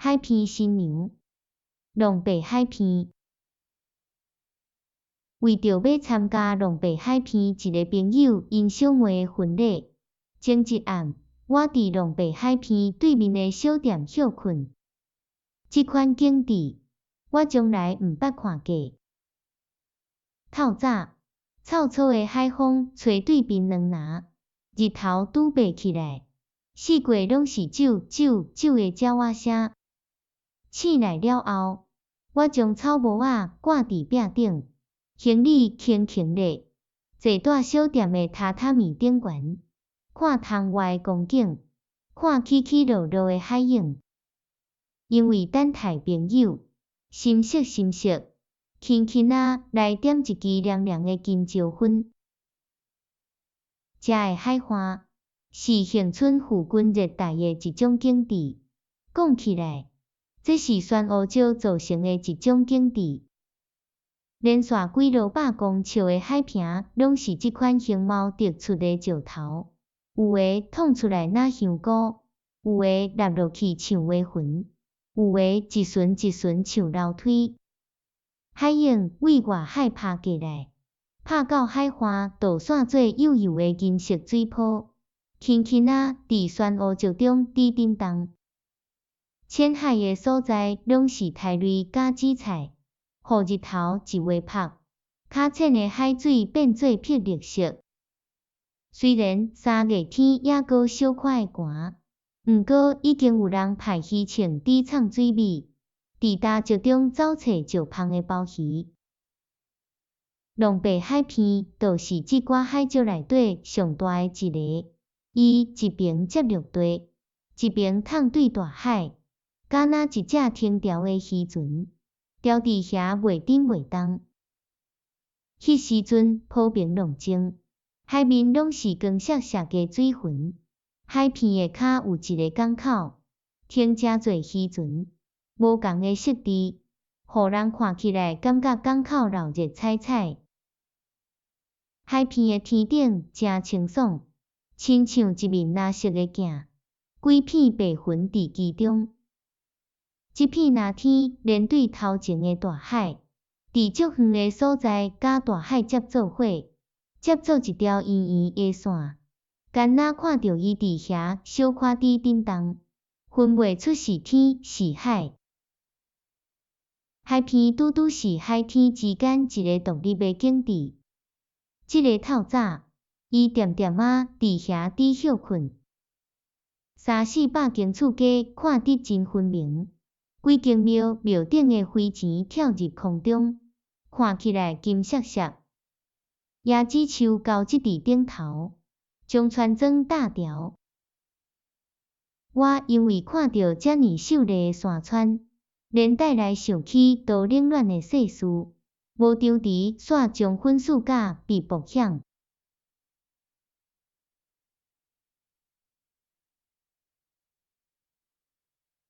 海鼻新娘，龍白海鼻。為著欲參加龍白海鼻一个朋友𪜶小妹的婚禮，前一暗我佇龍白海鼻對面的小店歇睏。這款景致，我從來毋捌看過。透早，臭臭的海風吹對檳榔林，日頭拄爬起來，四界攏是啾啾啾的鳥仔聲。醒來了後，我將草帽仔掛佇壁頂，行李輕輕咧，坐佇小店的榻榻米頂懸，看窗外的光景，看起起落落的海湧。因為等待朋友，心塞心塞，輕輕仔來點一支涼涼的金蕉薰。遮的海岸是恆春附近熱帶的一種景致。講起來，這是漩渦石造成的一種景致。連續幾落百公尺的海坪，攏是這款形貌突出的石頭，有的淌出來若香菇，有的落落去像畫雲，有的一巡一巡像樓梯。海湧對外海拍過來，拍到海岸倒散做幼幼的銀色水泡，輕輕仔佇漩渦石中佇振動。淺海的所在攏是苔類佮紫菜，予日頭一劃曝，較淺的海水變做碧綠色。雖然3月天猶閣小可會寒，毋過已經有人派魚銃佇藏水尾，佇礁石中走揣石芳的鮑魚。龍白海鼻就是這寡海石內底上大的一个，伊一爿接陸地，一爿通對大海，敢若一隻停潮的漁船，牢佇遐袂振袂動。彼時陣波平浪靜，海面攏是光爍爍的水雲。海鼻的跤有一个港口，停誠濟漁船，無仝的設置，予人看起來感覺港口鬧熱彩彩。海鼻的天頂誠清爽，親像一面藍色的鏡，幾片白雲佇其中。這片藍天連對頭前的大海，佇足遠的所在佮大海接做伙，接做一條圓圓的線，敢若看著伊佇遐小可佇振動，分袂出是天是海。海鼻拄拄是海天之間一个獨立的景致。這个透早，伊恬恬仔佇遐佇歇睏，三四百間厝街看得真分明，幾間廟廟頂的飛錢跳入空中，看起來金閃閃。椰子樹交織佇頂頭，將村莊搭牢。我因為看著遮爾秀麗的山川，連帶來想起多冷暖的世事，無張持煞將粉雪甲被爆響。